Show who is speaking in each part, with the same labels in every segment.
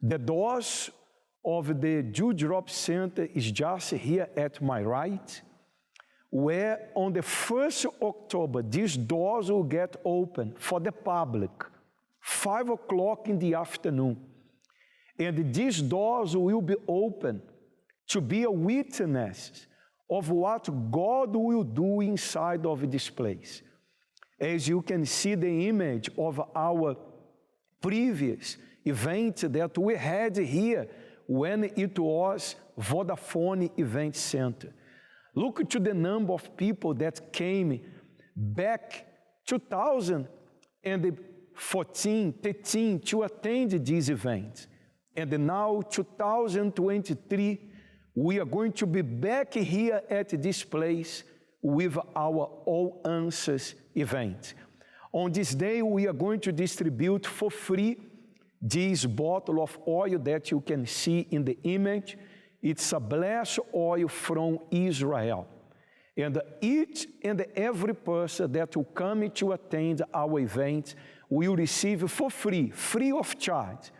Speaker 1: The doors of the Dewdrop Center is just here at my right, where on the 1st October, these doors will get open for the public, 5 o'clock in the afternoon. And these doors will be open to be a witness of what God will do inside of this place. As you can see the image of our previous event that we had here when it was Vodafone Event Center. Look to the number of people that came back 2014, 13 to attend this event. And now 2023, we are going to be back here at this place with our All Answers event. On this day, we are going to distribute for free this bottle of oil that you can see in the image. It's a blessed oil from Israel. And each and every person that will come to attend our event will receive for free, free of charge,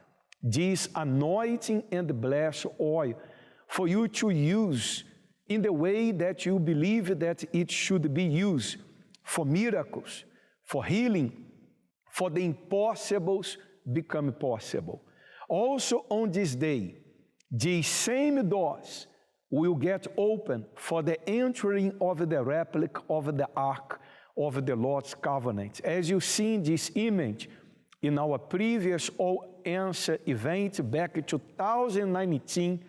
Speaker 1: this anointing and blessed oil for you to use in the way that you believe that it should be used for miracles, for healing, for the impossibles become possible. Also on this day, the same doors will get open for the entering of the replica of the Ark of the Lord's Covenant. As you see in this image, in our previous All Answer event back in 2019,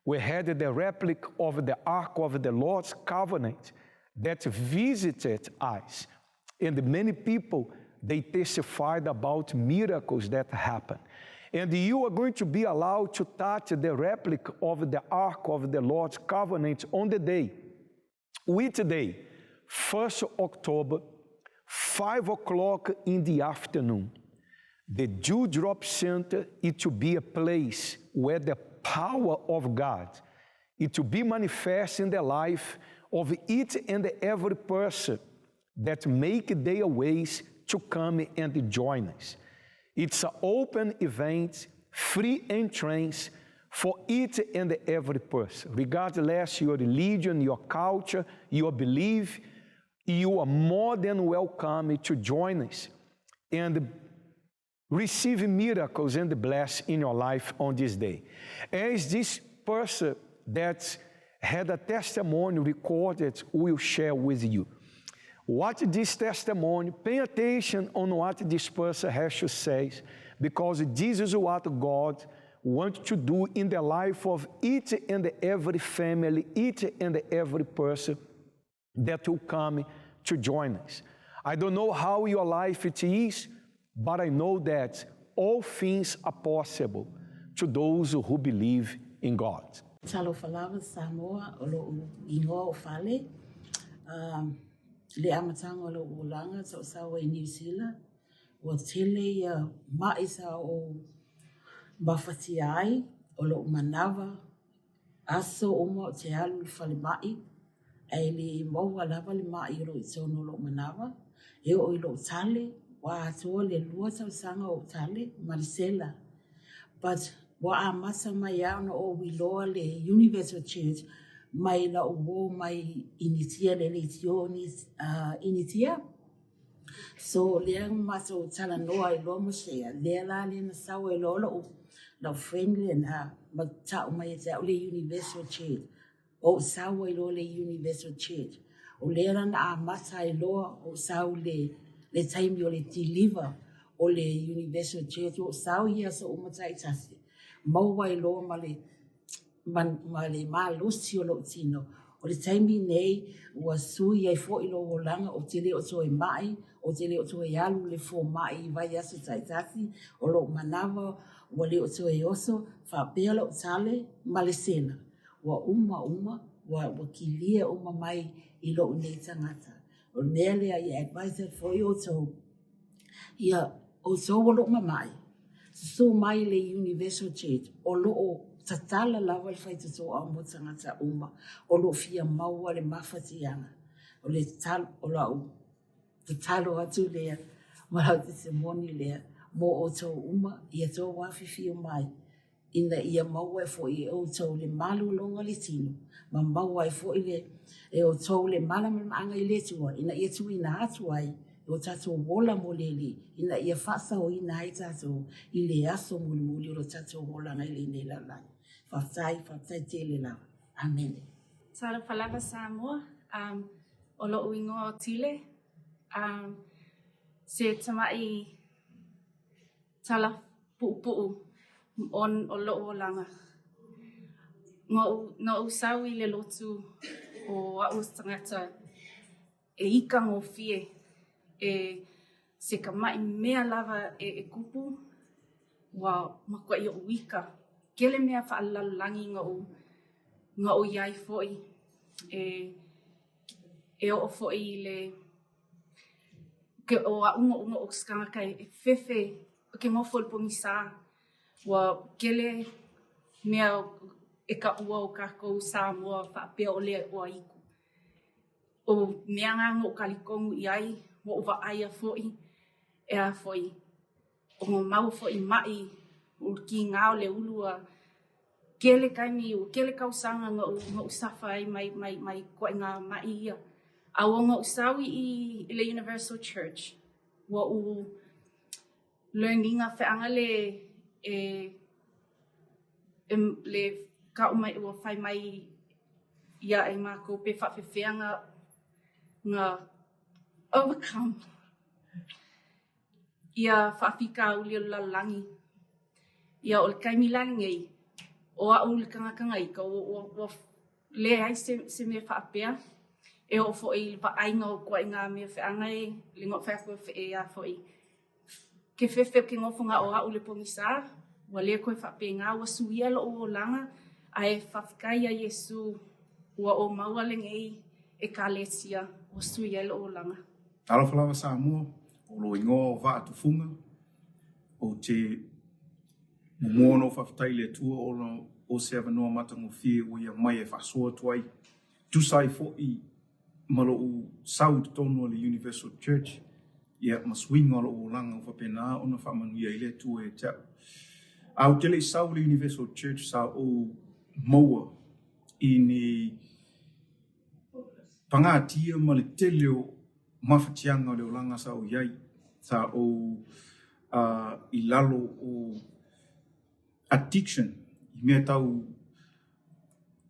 Speaker 1: we had the replica of the Ark of the Lord's Covenant that visited us. And many people, they testified about miracles that happened. And you are going to be allowed to touch the replica of the Ark of the Lord's Covenant on the day, which day? 1st October, 5 o'clock in the afternoon. The Dewdrop Center is to be a place where the power of God is to be manifest in the life of each and every person that make their ways to come and join us. It's an open event, free entrance for each and every person, regardless your religion, your culture, your belief. You are more than welcome to join us and receive miracles and bless in your life on this day. As this person that had a testimony recorded will share with you. What this testimony, pay attention on what this person has to say, because this is what God wants to do in the life of each and every family, each and every person that will come to join us. I don't know how your life it is, but I know that all things are possible to those who believe in God.
Speaker 2: Talofa lava Samoa o lo'u igoa o Fale. Le amataga o lo'u olaga sa ou sau ai Niu Sila, ua tele ia ma'i sa ou mafatia ai o lo'u manava aso uma ou te alu i le falema'i ae le maua lava le ma'i o loo i totonu o lo'u manava e oo i lo'u tale ua atoa le 2 tausaga o ou tale ma le sela. But ua amata mai lava ona ou iloa le Universal Church mai la'u uō mai Initia le leitio Initia. So lea na matou talanoa ai loa ma share lea la lea na sau ai loa lo'u lau friend lena ma ta'u mai ia te a'u le Universal Church. Ou sau ai loa le Universal Church. O lea la na amata ai loa ou sau le le taimi o le deliver o le Universal Church. Ou sau i aso uma taitasi. Maua ai loa ma le ma, ma le malosi o lou tino. O le taimi nei ua sui ai fo'i lou olaga ou te le o toe ma'i, ou te le o toe alu i le foma'i i vaiaso taitasi, o lou manava ua le o toe oso, faapea lou tale ma le sela. Ua uma uma, ua ua kilia uma mai i lou nei tagata. O le mea lea ia advise atu foi outou, ia outou o loo mama'i, susū mai le Universal Church o loo tatala lava le faitotoa mo tagata uma o loo fia maua le mafatiaga. O le tatalo, o lau tatalo atu lea ma lau tesemoni lea mo outou uma ia tou afifio mai. ina ia maua ai foi e outou le malologa o le tino, ma maua ai foi le, e outou le malamalamaaga i le Atua, ina ia tuuina atu ai i o tatou ola mo le Alii, ina ia faasaoina ai tatou i le aso mulimuli o lo tatou olaga i lenei lalolagi. Faafetai, faafetai tele lava. Amene.
Speaker 3: Talofa lava Samoa, um, o lo'u igoa o Tile, um, se tama'i tala pu'upu'u on o lo'u olaga. Na ou sau i le lotu o a'u o se tagata e ika gofie e se kama'i mea lava e kupu ua matua'i o'u ika. Kele mea fa'alelalolagi na ou i ai fo'i e o'o fo'i i le o a'u o se tagata e fefe ke nofo i le pogisā. Ua kele mea e ka'ua o kākou Samoa fa'apea o le ua iku. O mea na na ou talitonu i ai, ua ou va'aia fo'i, e a fo'i, o na maua fo'i ma'i, o le kīgā o le ulu a kele taimi, ua kele tausaga na ou suffer ai mai, mai, mai ituaiga ma'i ia. A ua na ou sau i le Universal Church, ua ou learn ina feaga le e, e le ka'u mai ua fai mai ia e mākou pe fa'afefea na na overcome ia fa'afitauli o le lalolagi. Ia o le taimi la lenei, o a'u le tagata na ika ua, ua, ua leai se, se mea fa'apea e o'o fo'i i le va'aiga o ituaiga mea feaga e le na ou fai atu e a fo'i ke fefe ke nofo na o a'u le pogisā ua le koe fa'apēnā ua suia lo'u olaga ae fa'afetai ia Iesu ua ou maua lenei Ekalesia ua suia ai lo'u olaga.
Speaker 4: Talofa lava Samoa, o lou igoa o Vaa Tufuga, ou te muamua ona ou faafetai i le Atua ona o se avanoa matagofie ua ia mai e faasoa atu ai, tusa ai foi ma lou sau i totonu o le Universal Church, ia, ma suiga o lou olaga ua faapena ona faamanuia ai le Atua ia te a'u. A ou te le i sau i le Universal Church sa ou maua i ni pagatia ma le tele o mafatiaga o le olaga sa ou i ai, sa ou i lalo o addiction i mea tau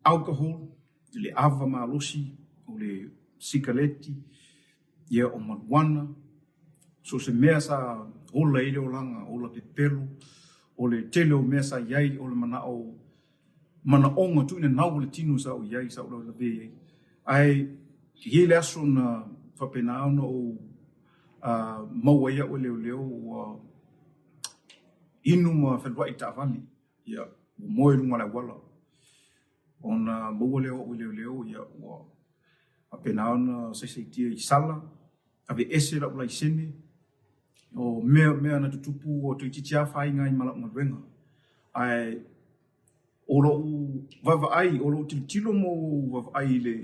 Speaker 4: alcohol, le ava malosi, o le sikaleti, ia o marijuana, so o se mea sa ola ai le olaga, ola pepelo, o le tele o mea sa i ai o le mana'o manaoga tuuina nau o le tino sa ou i ai, sa ou lavelavea i ai. Ae i ai le aso na faapena ona ou maua ai au e leoleo ua inu ma feluai i taavale, ia, ua moe i luga o le auala. Ona maua lea o au e leoleo, ia, ua faapena ona saisaitia i sala, aveese lau laisene, o mea, mea na tutupu ua toeitiiti afaina ai ma lau galuega. Ae o lou vaavaai, o lou tilotilo ma ou vaavaai i le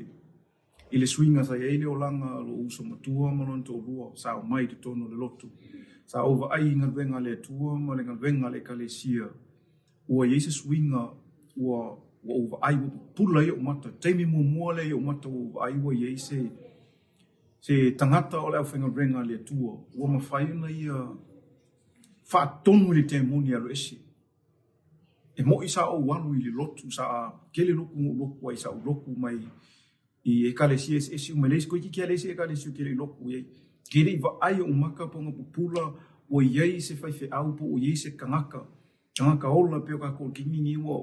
Speaker 4: i le suiga sa i ai le olaga o lou uso matua ma lona toalua sa omai i totonu o le lotu. Sa ou vaai i galuega a le Atua ma le galuega a le Ekalesia, ua i ai se suiga ua ua ou vaai ua pupula ai ou mata. Taimi muamua lea i ou mata ua ou vaai ua i ai se se tagata o le aufaigaluega a le Atua ua mafai ona ia faatonu i le temoni e alu ese. E mo'i sa ou alu i le lotu, sa tele lotu na ou lotu ai, sa ou lotu mai i ekalesia eseese uma, e leai, toeitiiti lava leai se ekalesia ou te le i lotu i ai. Ke le i vaai ou maka po o na pupula ua i ai se faifeau po ua i ai se tagata, tagata ola pei o tatou i le taimi lenei ua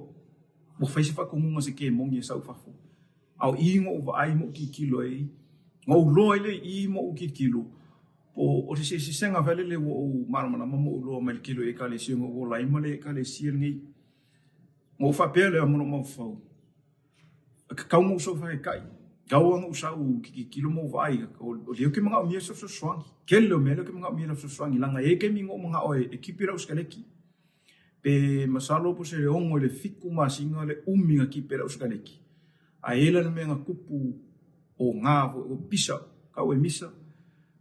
Speaker 4: ua fai se faatonuga se kemoni e sau i fafo. A o i na ou vaai ma ou tilotilo ai, na ou iloa ai lea i i ma ou tilotilo, Po o se sesega foi lele ua ou malamalama ma ou iloa mai le tele o Ekalesia na ou ola ai ma le Ekalesia lenei. Na ou faapea lea ma lou mafaufau, e tatau ona ou sau e faataitai. Tau lava ona ou sau ou te tilotilo ma ou vaai, o lea ou te manaomia se fesoasoani. Tele o mea lea ou te manaomia lau fesoasoani, leaga e i ai taimi na ou manao e kipi lau sikaleti. Pe masalo po o se 6 i le 7 masina le umi na kipi ai lau sikaleti. Ae i ai la le mea na tupu o gā foi, o pisa, kau e misa,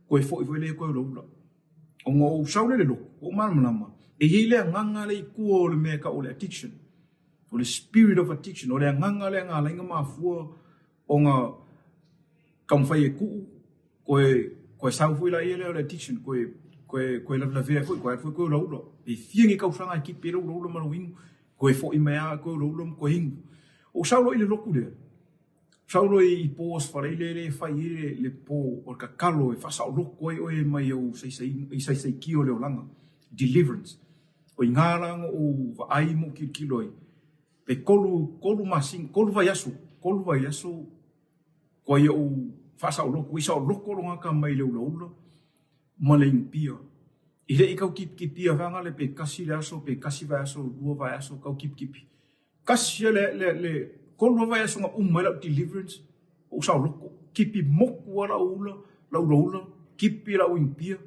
Speaker 4: koe foi foi lea koe ulaula. Ona ou sau lea i le lotu, ua ou malamalama, E i ai le agaga lea i tua o le mea e tau o le addiction. O le spirit of addiction, o le agaga lea na ala ai ona mafua ona taumafai e tuu, toe, toe sau foi laia lea o le addiction, toe, toe, toe lavelavea foi, toe alu foi toe ulaula. E fia ni tausaga e tipi ai lou ulaula ma lou inu, toe foi mai lava toe ulaula ma toe inu. Ou sau loa i le lotu lea, Sau loa i po o Sefalaile lea e fai ai le po o le tatalo e faasaoloto ai oe mai ou saisaitia o le olaga, deliverance. O i ina la na ou vaai ma ou tilotilo ai, pe 3 masina, 3 vaiaso, 3 vaiaso koa ia ou faasaoloto ai, saoloto lou tagata mai le ulaula ma le inupia. E le i tau tipitipia vaega pe tasi le aso, pe tasi vaiaso, lua vaiaso, tau tipitipi. Kasi ia le, le, le kolu lava vaiaso na uma ai lau deliverance, ua ou saoloto. Kipi moku lava lau ula, lau ulaula, kipi lau inupia.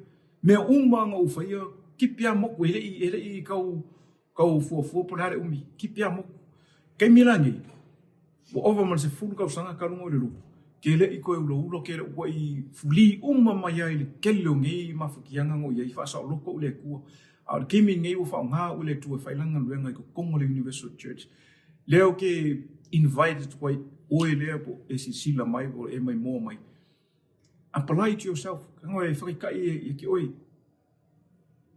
Speaker 4: Mea uma na ou faia, kipi lava moku, e le i, e le i tau, tau fuafua po o le a le umi, kipi lava moku. Taimi la nei, ua ova ma le 10 tausaga talu ona ou i le lotu, ke le i toe ulaula, ke le ua i fulī uma mai lava i le tele o nei mafatiaga na ou i ai, faasaoloto au i le Atua. A o le taimi lenei ua faaaoga au e le Atua e fai lana galuega i totonu o le Universal Church. Lea ou te invite atu ai oe lea po o e silasila mai po o e maimoa mai, apply to yourself, tago e faitaitai ia te oe.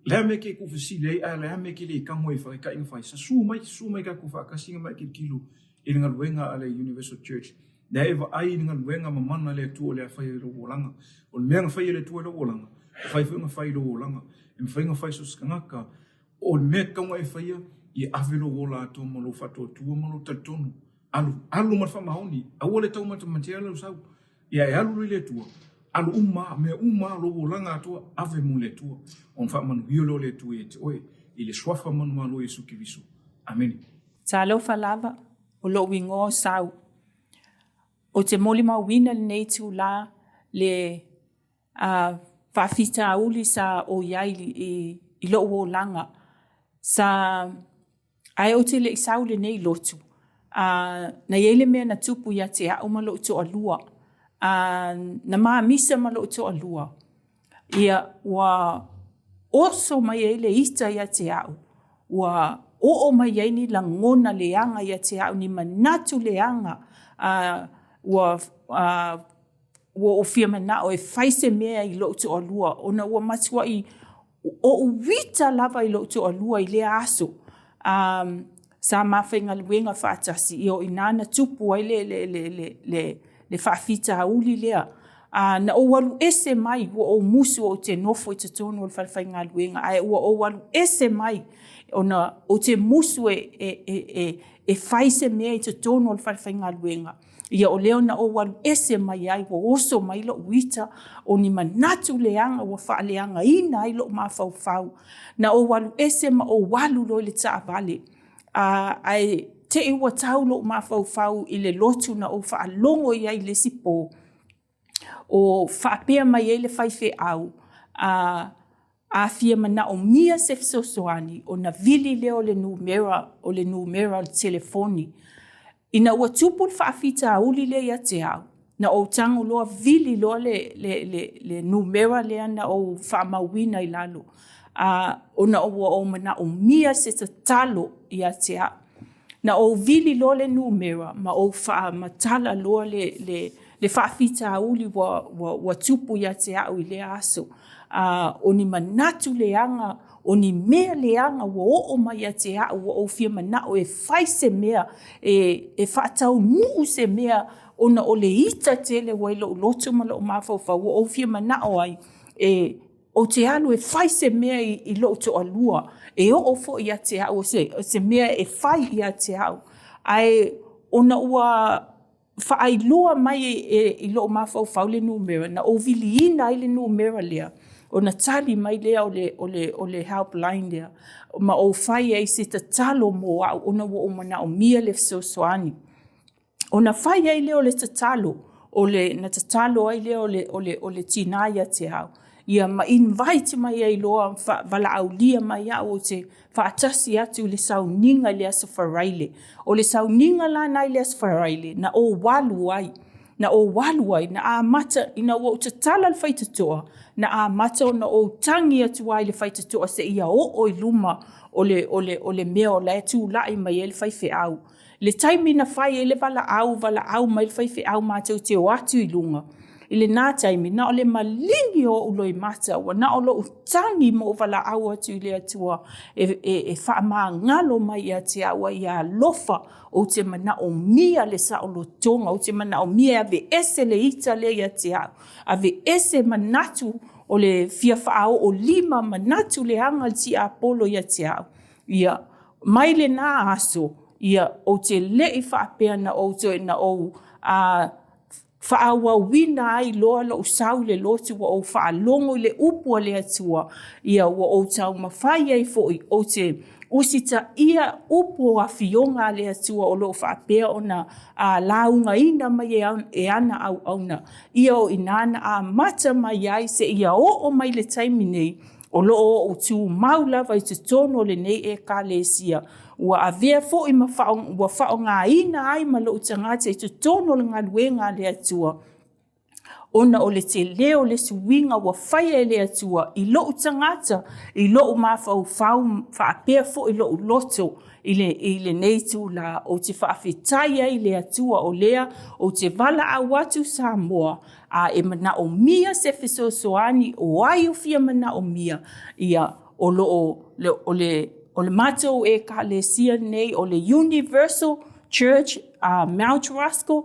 Speaker 4: O le a mea e te tuufesili ai ae o le a mea e te le tago ai e faitaitai ma fai? Susu mai, susu mai tatou faatasi ma e tilotilo i le galuega a le Universal Church. Lea e vaai i le galuega mamana a le Atua o le a faia i lou olaga. O le mea na faia e le Atua i lou olaga, e mafai foi ona fai i lou olaga. E mafai ona fai i so o se tagata. O le mea e tatau ona e faia, ia ave lou ola atoa ma lou faatuatua ma lou talitonu. Alu, alu ma le faamaoni. Aua le taumatamatea lau sau. Ia e alu loa i le Atua, alu uma lava, mea uma lava, lou olaga atoa, ave mo le Atua. Ona faamanuia lea o le Atua ia te oe, i le Suafa manumalo o Iesu Keriso. Amene.
Speaker 5: Talofa lava, o lou igoa o Sau. Ou te molimauina lenei itulā le a faafitauli sa ou i ai i, i lou olaga. Sa, ae ou te le i sau i lenei lotu, a, na i ai le mea na tupu ia te au ma lou toalua. A, na mamisa ma lou toalua. Ia, ua oso mai ai le ita ia te au, ua oo mai ai ni lagona leaga ia te au, ni manatu leaga, a, ua, a, ua ou fia manao e fai se mea i lou toalua, ona ua matuai oʻu ita lava i lou toalua i lea aso. Um, sa ma faigaluega faatasi, ia o i ina na tupu ai le, le, le, le, le, le faafitauli lea. A, na ou alu ese mai, ua ou musu ou te nofo i totonu o le falefaigaluega, ae ua ou alu ese mai, ona ou te musu e, e, e, e, e fai se mea i totonu o le falefaigaluega. Ia o lea na ou alu ese mai ai, ua oso mai lou ita, o ni manatu leaga ua faaleagaina ai lou mafaufau. Na ou alu ese ma ou alu loa i le taavale. A, ae te i ua tau lou mafaufau i le lotu na ou faalogo i ai i le isi pō, o faapea mai ai le faifeau, a, a fia manaomia se fesoasoani, ona vili lea o le numera, o le numera o le telefoni. Ina ua tupu le faafitauli lea ia te au, na ou tago loa vili loa le, le, le, le numera lea na ou faamauina i lalo, a, ona ua ou manaomia se tatalo ia te au. Na ou vili loa le numera ma ou faamatala loa le, le, le faafitauli ua, ua, ua tupu ia te au i lea aso. A, o ni manatu leaga, o ni mea leaga ua oo mai ia te au, ua ou fia manao e fai se mea, e, e faataunuu se mea, ona o le ita tele ua i lou loto ma lou mafaufau, ua ou fia manao ai e, Ou te alu e fai se mea i, i lou toalua, e oo foi ia te au, o se, o se mea e fai ia te au. Ae ona ua faailoa mai e, e, i lou mafaufau le numera, na ou viliina ai le numera lea, ona tali mai lea o le, o le, o le helpline lea, ma ou fai ai se tatalo mo au, ona ua ou manaomia le fesoasoani. Ona fai ai lea o le tatalo, o le, na tatalo ai lea o le, o le, o le tinā ia te au, ia ma invite mai ai loa, valaaulia mai au ou te faatasi atu i le sauniga i le Aso Faraile. O le sauniga la na i le Aso Faraile, na ou alu ai. Na ou alu ai, na amata, ina ua ou tatala le faitotoa, na amata ona ou tagi atu ai i le faitotoa seia oo i luma o le, o le, o le mea o la e tulai mai ai le faifeau. Le taimi na fai ai le valaau, valaau mai le faifeau matou te o atu i luga. I lena taimi, na o le maligi o ou loimata, ua na o lou tagi ma ou valaau atu i le Atua e, e, e faamagalo mai ia te au a ia alofa, ou te manaomia le saolotoga, ou te manaomia e aveese le ita lea ia te au, aveese manatu o le fia faaoo lima, manatu leaga le tiapolo ia te au. Ia, mai lena aso, ia, ou te le i faapea na ou toe, na ou, a, faaauauina ai loa lou sau i le lotu, ua ou faalogo i le upu a le Atua, ia, ua ou taumafai ai foi, ou te usitaia upu o afioga a le Atua o lo o faapea ona a, laugaina mai e, e ana auauna. Ia o i ina na amata mai ai seia oo mai le taimi nei, O lo o ou tumau lava i totonu o lenei Ekalesia, ua avea foi ma ua faaaogaina ai ma lou tagata i totonu o le galuega a le Atua, ona o le tele o le suiga ua faia e le Atua i lou tagata, i lou mafaufau faapea foi lou loto i, le, i lenei itulā. Ou te faafetai ai i le Atua o lea ou te valaau atu Samoa, A e manaomia se fesoasoani, o ai o fia manaomia, ia, o lo o, le, o le, o le matou Ekalesia nei, o le Universal Church Mount Roskill,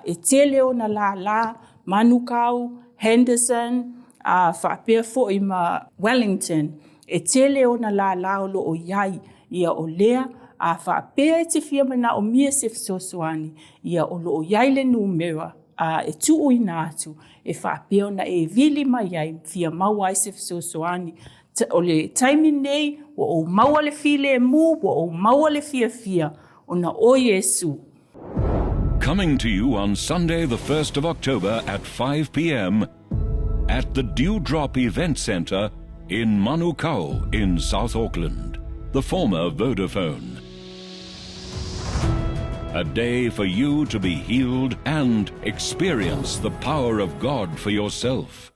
Speaker 5: e tele ona lālā, Manukau, Henderson, a faapea foi ma Wellington, e tele ona lālā o lo o i ai, ia o lea, a faapea e te fia manaomia se fesoasoani, ia o lo o i ai le numera, a e tuuina atu e faapea ona e vili mai ai fia maua ai se fesoasoani. O le taimi nei, ua ou maua le filemu, ua ou maua le fiafia, ona o Iesū.
Speaker 6: Coming to you on Sunday the 1st of October at 5 p.m. at the Dewdrop Event Centre in Manukau in South Auckland, the former Vodafone. A day for you to be healed and experience the power of God for yourself.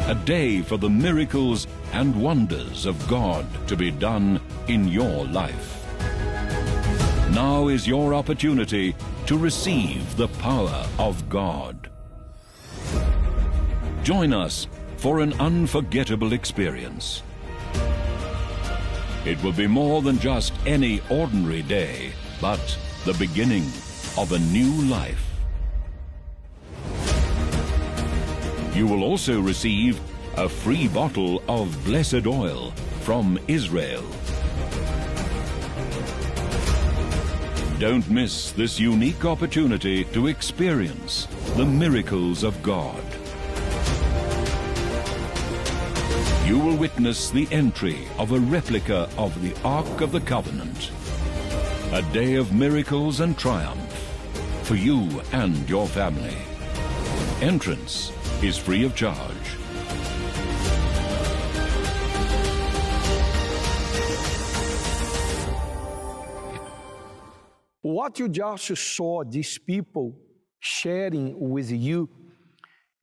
Speaker 6: A day for the miracles and wonders of God to be done in your life. Now is your opportunity to receive the power of God. Join us for an unforgettable experience. It will be more than just any ordinary day, but the beginning of a new life. You will also receive a free bottle of blessed oil from Israel. Don't miss this unique opportunity to experience the miracles of God. You will witness the entry of a replica of the Ark of the Covenant. A day of miracles and triumph for you and your family. Entrance is free of charge.
Speaker 1: What you just saw these people sharing with you,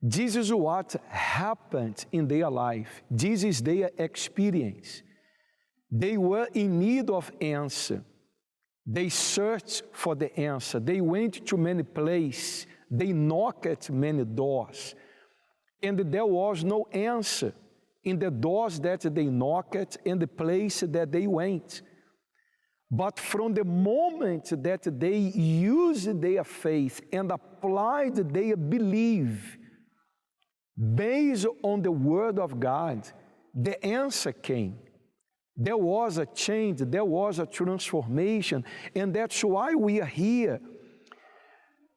Speaker 1: this is what happened in their life. This is their experience. They were in need of answer. They searched for the answer. They went to many places. They knocked at many doors. And there was no answer in the doors that they knocked and the place that they went. But from the moment that they used their faith and applied their belief based on the Word of God, the answer came. There was a change, there was a transformation, and that's why we are here.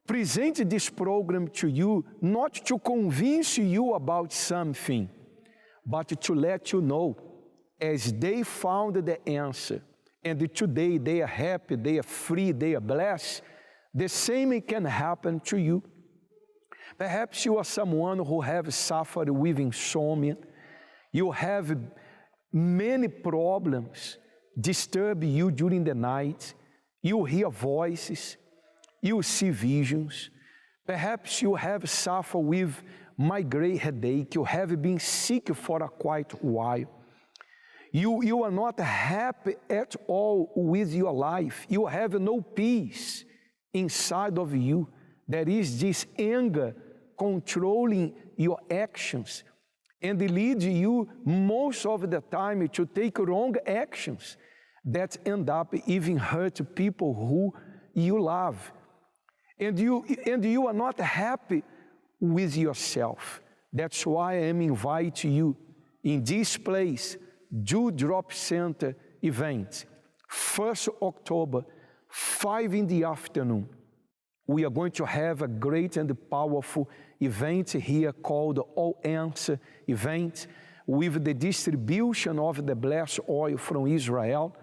Speaker 1: Present this program to you not to convince you about something, but to let you know as they found the answer, and today they are happy, they are free, they are blessed, the same can happen to you. Perhaps you are someone who have suffered with insomnia. You have many problems disturb you during the night. You hear voices. You see visions. Perhaps you have suffered with migraine headache. You have been sick for a quite while. You are not happy at all with your life. You have no peace inside of you. There is this anger controlling your actions and lead you most of the time to take wrong actions that end up even hurt people who you love. And you are not happy with yourself. That's why I am inviting you in this place, Dewdrop Center event, 1st October, 5 in the afternoon. We are going to have a great and powerful event here called All Answer Event, with the distribution of the blessed oil from Israel.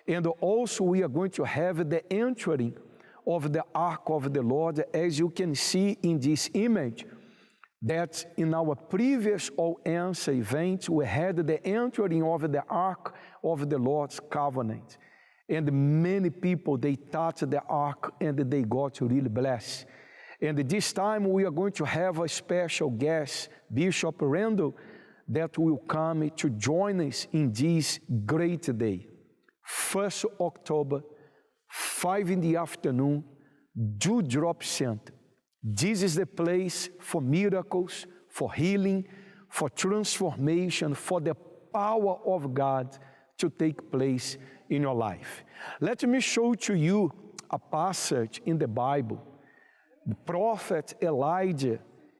Speaker 1: And also we are going to have the entering of the Ark of the Lord, as you can see in this image, that in our previous All Answer event, we had the entering of the Ark of the Lord's Covenant. And many people, they touched the Ark and they got really blessed. And this time we are going to have a special guest, Bishop Randall, that will come to join us in this great day. 1st October, 5 in the afternoon, Dewdrop Center. This is the place for miracles, for healing, for transformation, for the power of God to take place in your life. Let me show to you a passage in the Bible. The prophet Elijah,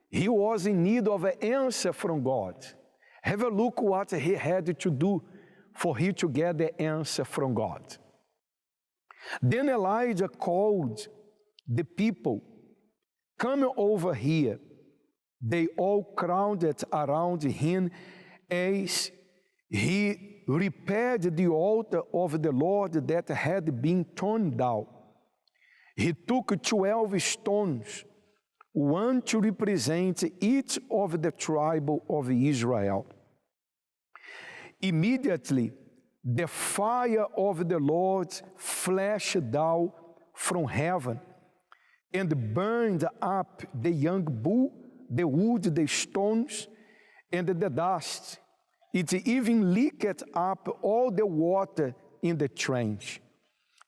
Speaker 1: he was in need of an answer from God. Have a look what he had to do for he to get the answer from God. Then Elijah called the people, Come over here. They all crowded around him as he repaired the altar of the Lord that had been torn down. He took 12 stones, one to represent each of the tribe of Israel. Immediately, the fire of the Lord flashed down from heaven and burned up the young bull, the wood, the stones, and the dust. It even licked up all the water in the trench.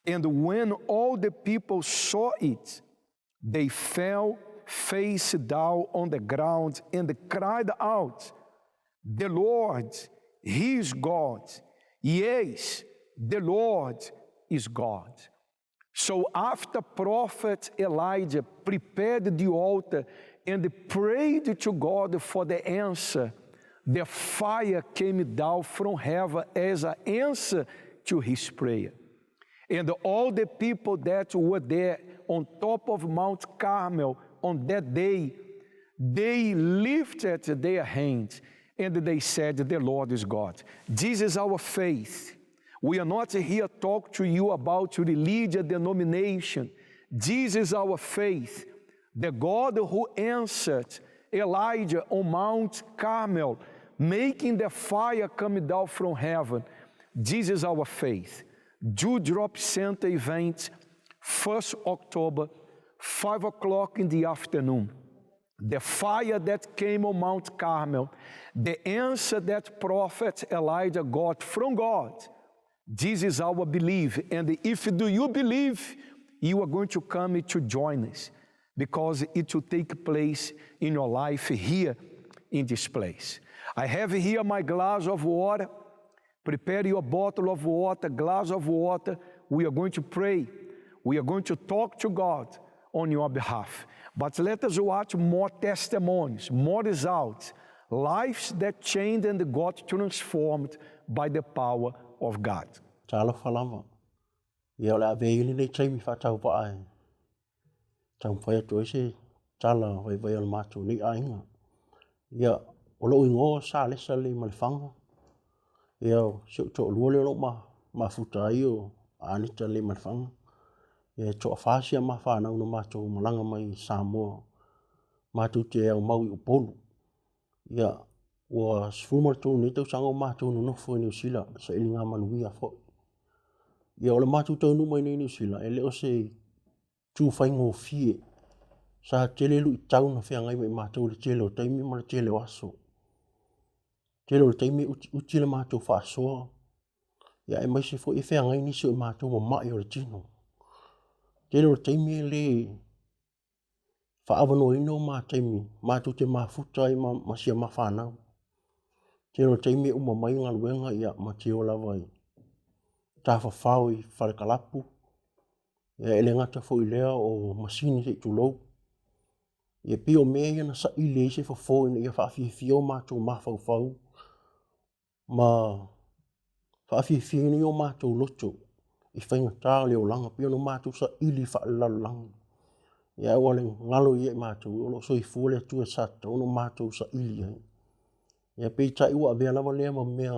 Speaker 1: And when all the people saw it, they fell face down on the ground and cried out, The Lord, He is God. Yes, the Lord is God. So after prophet Elijah prepared the altar and prayed to God for the answer, the fire came down from heaven as an answer to his prayer. And all the people that were there on top of Mount Carmel on that day, they lifted their hands and they said, The Lord is God. This is our faith. We are not here to talk to you about religious denomination. This is our faith. The God who answered Elijah on Mount Carmel, making the fire come down from heaven. This is our faith. Dewdrop Center event, 1st October, 5 o'clock in the afternoon. The fire that came on Mount Carmel, the answer that prophet Elijah got from God. This is our belief, and if do you believe, you are going to come to join us, because it will take place in your life here in this place. I have here my glass of water. Prepare your bottle of water, glass of water. We are going to pray. We are going to talk to God on your behalf. But let us watch more testimonies, more results, lives that changed and got transformed by the power of God.
Speaker 7: Talofa lava. Ia o le a avea ia lenei taimi faatauvaa e taumafai atu ai se tala vaivai o le matou nei aiga. Ia, o lou igoa o Salesa Leimalefanga, ia o si ou toalua lea o lo o mafuta ai o Anita Leimalefanga. Ia e toafa si a ma fanau na matou malaga mai i Samoa, matou te aumau i Upolu. Ia, ua 13 nei tausaga o matou nonofo i Niu Sila, sailiga manuia foi. Ia, o le matou taunuu mai nei i Niu Sila, e le o se itu faigofie. Sa tele luitau na feagai ma i matou i le tele o taimi ma le tele o aso. Tele o le taimi e utiuti le matou faasoa, ia aemaise foi e feagai nisi o i matou ma mai o le tino. Tele o le taimi e le faaavanoaina o ma taimi matou te mafuta ai ma, ma si a ma fanau. Tele o le taimi e uma mai galuega ia ma te o lava i tafafao i falekalapu, ia e le gata foi i lea o masini se i tulou. Ia pei o mea ia na saili ai se fofo ina ia faafiafia o matou mafaufau ma faafiafiaina ai o matou loto i faigata o le olaga, pei ona matou saili faalelalolagi. Ia ae ua le galo ia i matou, o lo o soifua le Atua sa tatau ona matou saili i ai. Ia peitai ua avea lava lea ma mea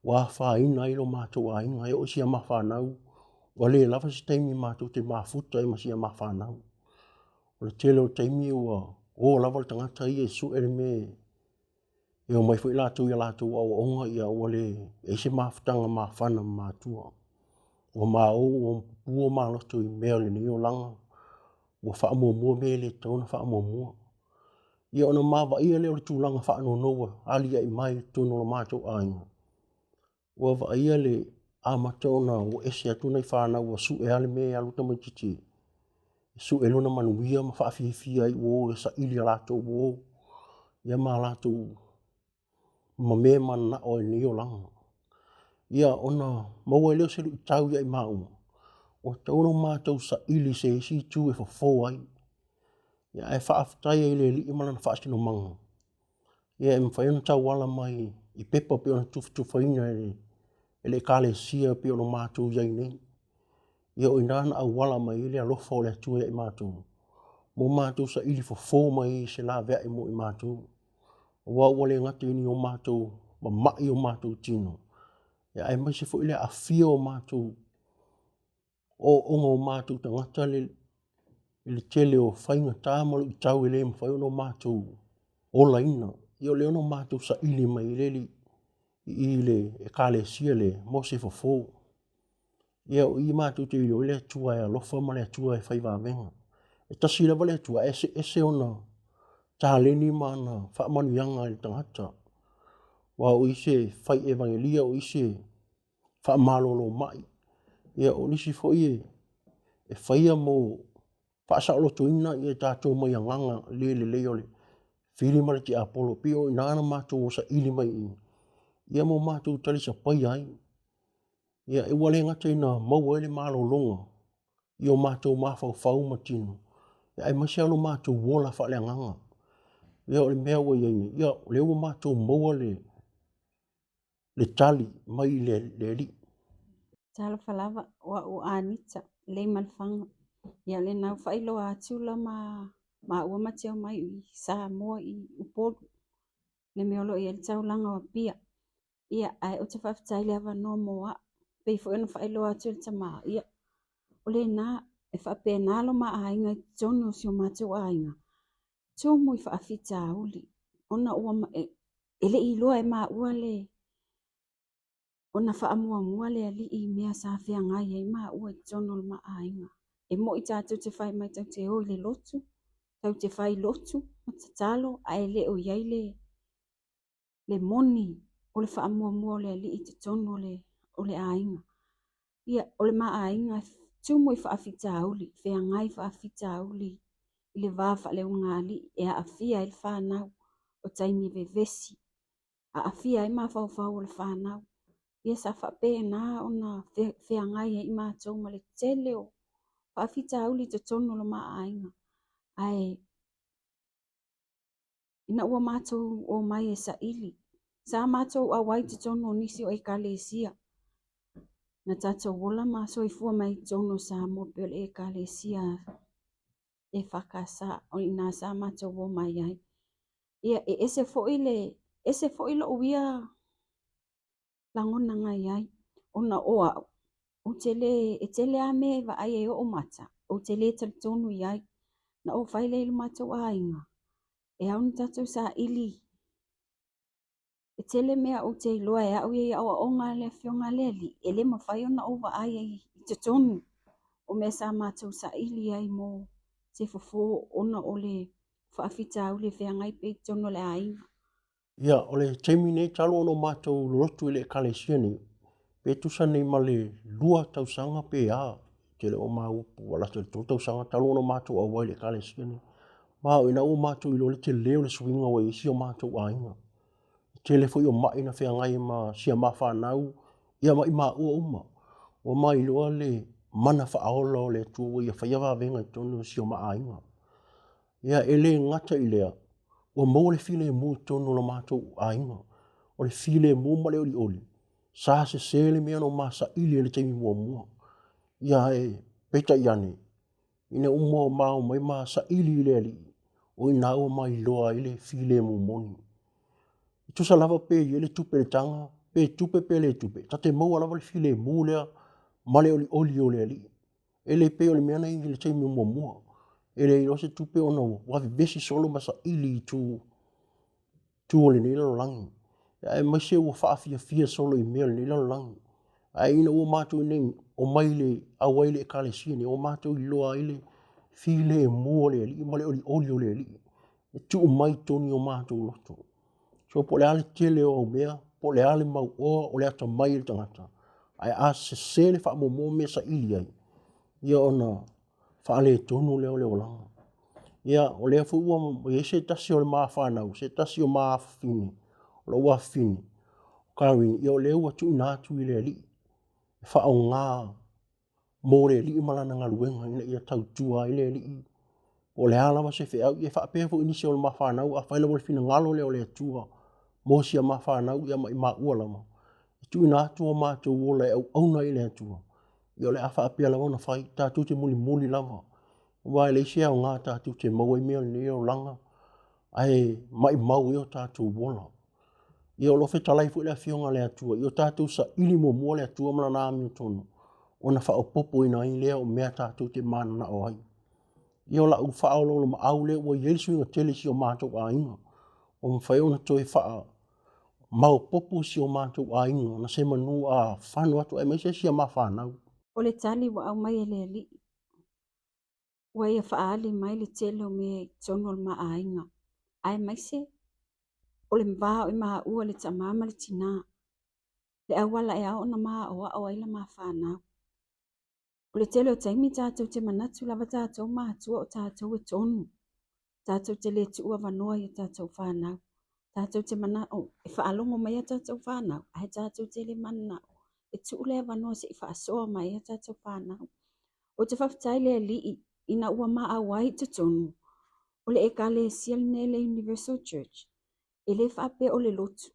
Speaker 7: ua afaina ai lo matou aiga, e oo i si ama fanau, ua le lava se taimi matou te mafuta ai ma si ama fanau. O le tele o taimi ua o lava le tagata ia e sue le mea e omai foi latou i a latou aoaoga, ia ua le i ai se mafutaga mafana ma matua. Ua maou ua pupua maloto i mea o lenei olaga, ua faamuamua mea e le tatau ona faamuamua. Ia ona maavaia lea o le tulaga faanono ua aliae mai i totonu o lo matou aiga, ua vaaia le amata ona ua ese atu nai fanau ua sue lava le mea e alu tamaitiiti e sue lona manuia ma faafiafia ai ua o e saili a latou uo ia ma latou ma mea e mananao ai i lenei olaga. Ia ona maua ai lea o se luitau ia i maua, ua tatau ona matou saili i se isi itu e fofo ai. Ia ae faafetai ai i le Alii ma lana faasinomaga, ia e mafai ona tauala mai i pepa pei ona tufatufaina e le Ekalesia pei ona matou i ai nei. Ia o i ina na auala mai ai le alofa o le Atua ia i matou, mo matou saili fofo mai ai i se laveai mo i matou. Aua ua le gata i ni o matou mama'i o matou tino, ia aemaise foi le aafia o matou ooooga o matou tagata le, i le tele o faigata ma luitau e le mafai ona matou olaina. Ia o lea na matou saili mai ai le i i le Ekalesia lea mo se fofo. Ia o i matou te iloa ai le Atua e alofa ma le Atua e fai vavega. E tasi lava le Atua, ae eseese ona taleni ma ana faamanuiaga i le tagata. Aua o i se fai evagelia, o i se faamalolo mai. Ia o nisi foi e, e faia mo faasaolotoina ia tatou mai agaga le lelei o le fili ma le tiapolo. Pei o i ina na matou o saili mai i, ia mo matou talisapaia ai. Ia, ua le gata ina maua ai le malologa i o matou mafaufau ma tino, ia aemaise lava lo matou ola faaleagaga. Ia o le mea ua i ai nei, ia o lea ua matou maua le, le tali mai i le, le Alii.
Speaker 8: Talofa lava, o a'u o Anita, Leimalfaga. Ia lena ua faailoa atu la ma maua ma te omai i Samoa i Upolu, le mea o lo o i ai le taulaga o Apia. Ia, ae ou te faafetai i le avanoa mo a'u, pei foi ona faailoa atu e le tama, ia, o lena, e faapena lo ma aiga i totonu o si o matou aiga, tumu i faafitauli, ona ua, e, e le i iloa e maua le, ona faamuamua le alii i mea sa feagai ai maua i totonu o le ma aiga. E moi tatou te fai mai tatou te o i le lotu, tatou te fai lotu ma tatalo, ae le o i ai le, le moni o le faamuamua o le alii i totonu o le, o le aiga. Ia, o le ma aiga tumu i faafitauli, feagai faafitauli i le va faaleugaalii e aafia ai le fanau, o taimi vevesi, aafia ai mafaufau o le fanau. Ia sa faapena ona feagai ai matou ma le tele o faafitauli i totonu o le ma aiga. Ae ina ua matou omai e saili, sa matou auai i totonu o nisi o Ekalesia na tatou ola ma soifua mai i totonu o Samoa pei o le Ekalesia EFKS o i ina sa matou omai ai. Ia e ese foi le ese foi lou ia lagona na i ai ona o a'u ou te le e tele lava mea e vaai ai o'u mata ou te le talitonu i ai. Na ou fai lea i lo matou aiga e ao ona tatou saili e tele mea ou te iloa e a'u ia i aoaoga a le Afioga a le Alii e le mafai ona ou vaai ai i totonu. O mea sa matou saili ai mo se fofo ona o le faafitauli e feagai pea i totonu o le aiga.
Speaker 7: Ia, o le taimi nei talu ona matou lolotu i le Ekalesia nei, pe tusa nei ma le 2 tausaga pe a, te le o maua po ua lata i le 3 tausaga talu ona matou auai i le Ekalesia nei. Ma o ina ua matou iloa le tele o le suiga ua i ai si o matou aiga. E tele foi o mai na feagai ma si a ma fanau, ia ma i maua uma. Ua mailoa le mana faaola o le Atua ua ia faia vavega i totonu o si o ma aiga. Ia, e le gata i lea, ua maua le filemu i totonu o lo matou aiga. O le filemu ma le olioli, sa sese le mea na ma saili i le taimi muamua. Ia, ae peitai ane, ina ua ma omai ma saili i le Alii, o i ina ua mailoa ai le filemu moni. E tusa lava pe i ai le tupe i le taga, pe tupe pe le tupe, ta te maua lava le filemu lea ma le olioli o le Alii. E le pei o le mea na i ai i le taimi muamua. E leai loa se tupe ona ua vevesi solo ma saili i itu itu o lenei lalolagi. Aemaise ua faafiafia solo i mea o lenei lalolagi. Ae ina ua matou nei omai i le auai i le Ekalesia nei, ua matou iloa ai le filemu o le Alii ma le olioli o le Alii e tuu mai i totonu o matou loto. So po o le a le tele o au mea, po o le a le mauoa o le atamai o le tagata, ae a sese le faamuamua ma mea e saili ai, ia ona faaletonu lea o le olaga. Ia, o lea foi ua i ai se tasi o le ma fanau, se tasi o ma afafine, o lou afafine, o Karini, ia o lea ua tuuina atu i le Alii e faaaoga mo le Alii ma lana galuega ina ia tautua ai le Alii. Po o le a lava se feau, ia e faapea foi i nisi o le ma fanau, afai lava o le finagalo lea o le Atua mo si a ma fanau ia ma i maua lava, e tuuina atu o matou ola e auauna ai i le Atua, ia o le a faapea lava ona fai, tatou te mulimuli lava, aua e leai se aoga tatou te maua ai mea o lenei olaga, ae maumau ai o tatou ola. Ia o lo o fetalai foi le Afioga a le Atua, ia o tatou saili muamua le Atua ma lana amiotonu, ona faaopoopoina ai lea o mea tatou te mananao ai. Ia o lau faaoloolomaau lea ua i ai le suiga tele i si o matou aiga, ua mafai ona toe faamaopoopo si o matou aiga na se manu a fano atu aemaise si a ma fanau.
Speaker 8: O le tali ua aumai e le Alii, ua ia faaali mai le tele o mea i totonu o le ma aiga, aemaise o le va o i maua le tama ma le tinā, le auala e ao ona ma aoao ai la ma fanau. O le tele o taimi tatou te manatu lava tatou matua o tatou e tonu, tatou te le tuu avanoa i a tatou fanau. Tatou te manao e faalogo mai a tatou fanau, ae tatou te le mananao e tuu le avanoa se i faasoa mai a tatou fanau. Ou te faafetai i le Alii ina ua ma auai i totonu o le Ekalesia lenei le Universal Church, e le faapea o le lotu,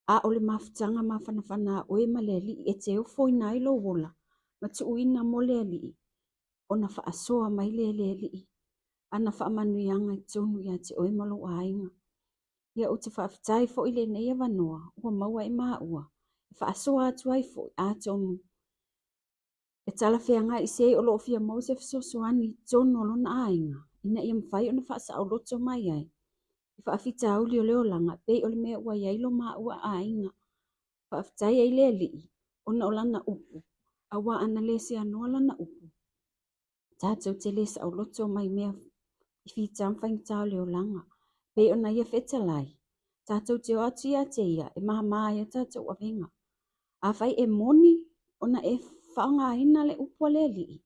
Speaker 8: a o le mafutaga mafanafana a oe ma le Alii e te ofoina ai lou ola ma tuuina mo le Alii, ona faasoa mai lea e le Alii ana faamanuiaga i totonu ia te oe ma lou aiga. Ia ou te faafetai foi i lenei avanoa ua maua e maua e faasoa atu ai foi, atonu e talafeagai i se o lo o fia maua se fesoasoani i totonu o lona aiga ina ia mafai ona faasaoloto mai ai i faafitauli o le olaga e pei o le mea ua i ai lo maua aiga. Faafetai ai le Alii ona o lana upu, aua ana le seanoa lana upu, tatou te le saoloto mai mea i fita ma faigata o le olaga. Pei ona ia fetalai, tatou te o atu ia te ia e māmā ai a tatou avega. Afai e moni ona e faaaogaina le upu a le Alii,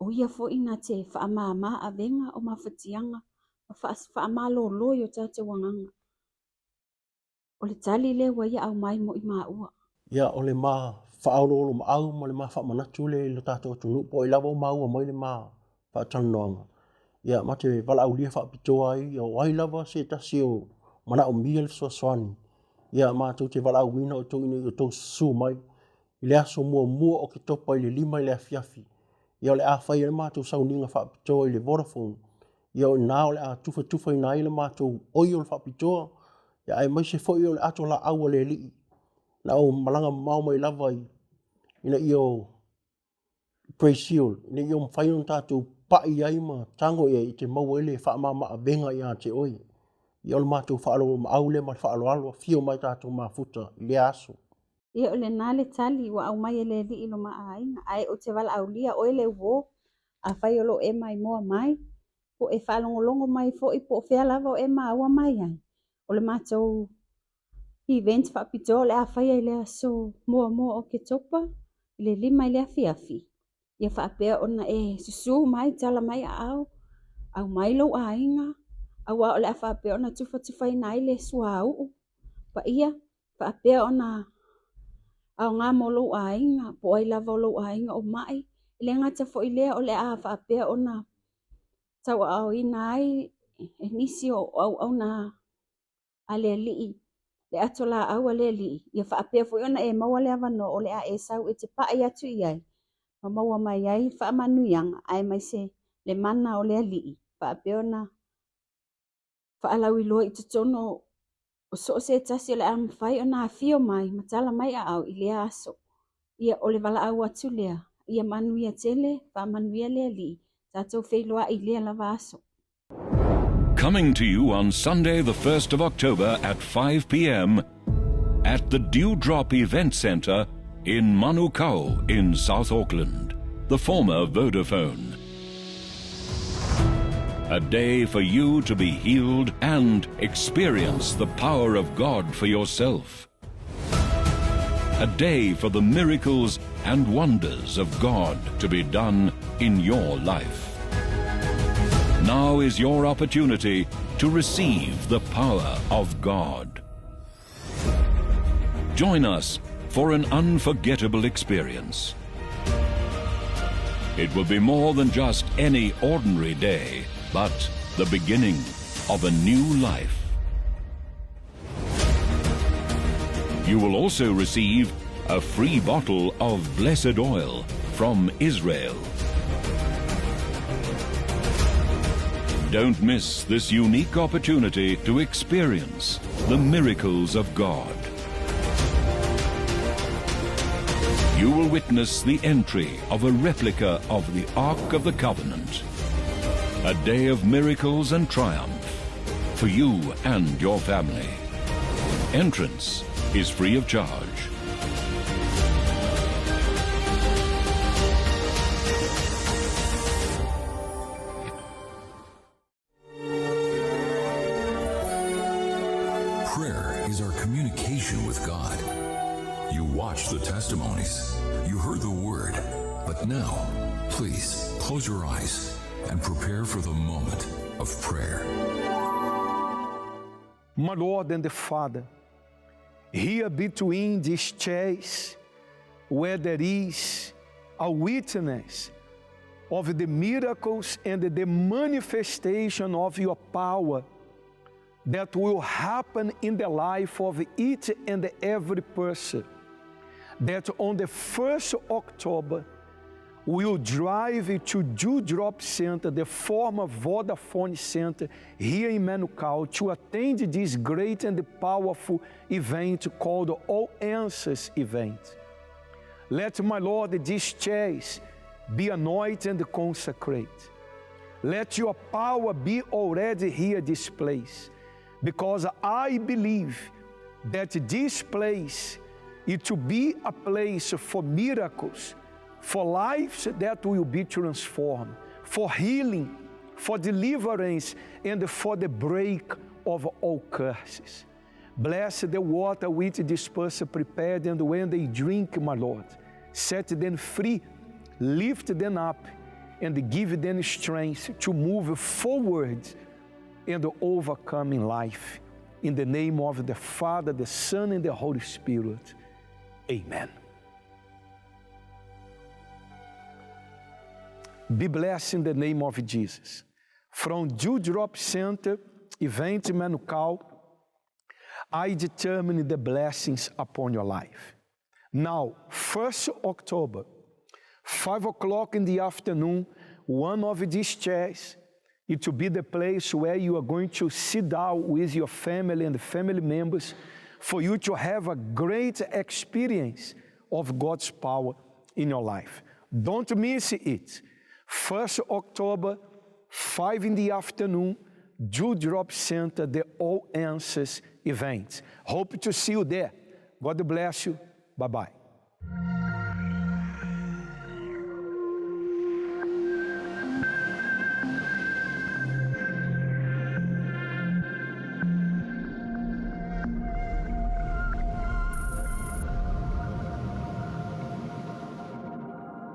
Speaker 8: o ia foi na te faamāmā avega o mafatiaga ma faamalolo i o tatou agaga. O le tali lea ua ia aumai mo i maua.
Speaker 7: Ia, o le ma faaoloolomaau ma le ma faamanatu lea i lo tatou atunuu, po o ai lava o maua mai le ma faatalanoaga, ia, ma te valaaulia faapitoa ai, ia, o ai lava se tasi o manaomia le fesoasoani, ia, matou te valaauina outou ina ia outou susu mai i le aso muamua o Oketopa i le 5 i le afiafi, ia, o le a fai ai le matou sauniga faapitoa i le Vodafone, ia o i ina o le a tufatufaina ai le matou oi o le faapitoa, ia aemaise foi o le ato laau a le Alii, na o malaga mamao mai lava i, ina ia o Brazil, ina ia mafai ona tatou pai ai ma tago i ai e te maua ai le faamama-avega ia te oe. Ia o le matou faaoloolomaau lea ma le faaaloalo, afio mai tatou mafuta i lea aso.
Speaker 8: Ia o lena le tali ua aumai e le Alii i lo ma aiga, ae ou te valaaulia oe le uō, afai o lo o e maimoa mai, po o e faalogologo mai foi po o fea lava o e maua mai ai, o le matou event faapitoa o le a faia i le aso muamua o Oketopa i le 5 i le afiafi, ia faapea ona e susu mai, tala mai aao, aumai lou aiga, aua o le a faapea ona tufatufaina ai le suauu paia, faapea ona aoga mo lou aiga, po o ai lava o lou aiga o mai. E le gata foi i lea o le a faapea ona tauaaoina ai e nisi o auauna a le Alii, le ato laau a le Alii, ia faapea foi ona e maua le avanoa o le a e sau e te pai atu i ai ma maua mai ai faamanuiaga aemaise le mana o le Alii, faapea ona faalauiloa i totonu o so o se tasi o le a mafai ona afio mai ma tala mai aao i lea aso. Ia o le valaau atu lea, ia manuia tele, faamanuia le Alii, tatou feiloai i lea lava aso.
Speaker 6: Coming to you on Sunday, the 1st of October at 5 p.m. at the Dewdrop Event Centre in Manukau in South Auckland, the former Vodafone. A day for you to be healed and experience the power of God for yourself. A day for the miracles and wonders of God to be done in your life. Now is your opportunity to receive the power of God. Join us for an unforgettable experience. It will be more than just any ordinary day, but the beginning of a new life. You will also receive a free bottle of blessed oil from Israel. Don't miss this unique opportunity to experience the miracles of God. You will witness the entry of a replica of the Ark of the Covenant. A day of miracles and triumph for you and your family. Entrance is free of charge.
Speaker 9: Prayer is our communication with God. You watched the testimonies, you heard the word, but now, please close your eyes and prepare for the moment of prayer.
Speaker 1: My Lord and the Father, here between these chairs, where there is a witness of the miracles and the manifestation of your power that will happen in the life of each and every person, that on the 1st October, will drive to Dewdrop Center, the former Vodafone Center here in Manukau, to attend this great and powerful event called All Answers Event. Let my Lord, these chairs be anointed and consecrated. Let your power be already here this place, because I believe that this place is to be a place for miracles, for lives that will be transformed, for healing, for deliverance, and for the break of all curses. Bless the water which this person prepared, and when they drink, my Lord, set them free, lift them up, and give them strength to move forward and overcome in life. In the name of the Father, the Son, and the Holy Spirit. Amen. Be blessed in the name of Jesus. From Dewdrop Center, Event Manukau, I determine the blessings upon your life. Now, 1st October, 5 o'clock in the afternoon, one of these chairs, it will be the place where you are going to sit down with your family and family members for you to have a great experience of God's power in your life. Don't miss it. 1st October, 5 in the afternoon, Dewdrop Center, the All Answers event. Hope to see you there. God bless you. Bye bye.